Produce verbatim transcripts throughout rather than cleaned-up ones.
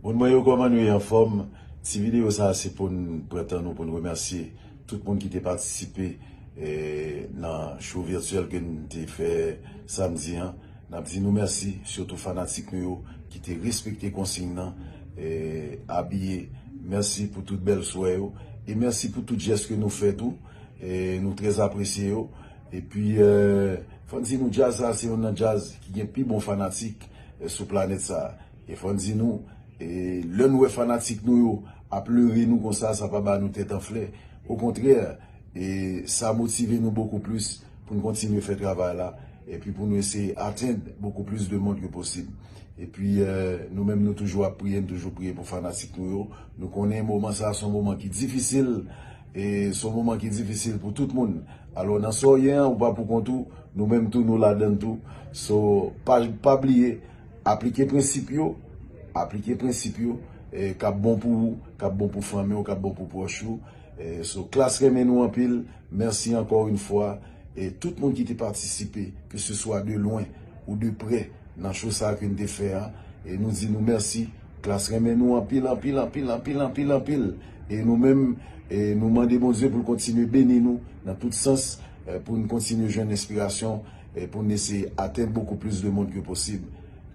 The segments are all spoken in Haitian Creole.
Moun mwen yo, kòman nou ye, anfòm? Ti videyo sa a se pou n pran tan nou pou n remèsye tout moun ki te patisipe eh, nan show virtyèl ke n te fè samdi an. N ap di nou mèsi, sitou fanatik nou yo ki te respekte konsiy nan, eh, abiye. Mèsi pou tout bèl swè yo e mèsi pou tout jès ke nou fè tou. Eh, nou trè apresye yo. Epi, eh, fò n di nou djaz sa se youn nan djaz ki gen pi bon fanatik eh, sou planèt sa. E fò n di nou, e lè n wè fanatik nou yo ap lere nou konsa, sa pa ba nou tèt anflè. Okontrè, e sa motive nou bokou plis pou n kontinye fè travay la, epi pou nou eseye atenn bokou plis de moun ke posib. Epi, eh, nou menm, nou toujou ap priye, nou toujou priye pou fanatik nou yo. Nou konnen moman sa a se yon moman ki difisil, e se yon moman ki difisil pou tout moun. Alò, nan sa w ye an, ou pa pou kont ou, nou menm tou, nou ladann tou. So, pa, pa bliye, aplike prensip yo, aplike prensip yo, eh, k ap bon pou ou, k ap bon pou fanmi w, k ap bon pou pwòch ou. Eh, so, Klass renmen nou anpil, mèsi ankò yon fwa. E tout moun ki te patisipe, ke se swa de lwen ou de prè, nan show sa a ke n te fè a, e nou di nou mèsi. Klass renmen nou anpil, anpil, anpil, anpil, anpil, anpil. E nou menm, e nou mande Bondye pou l kontinye beni nou nan tout sans, eh, pou n kontinye jwenn enspirasyon, e pou n eseye atenn bokou plis de moun ke posib.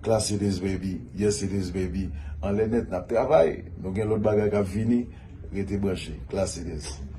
Klass, it is, baby. Yes, it is, baby. Anlè nèt, n ap travay. Nou gen lòt bagay k ap vini. Rete branche. Klass, it is.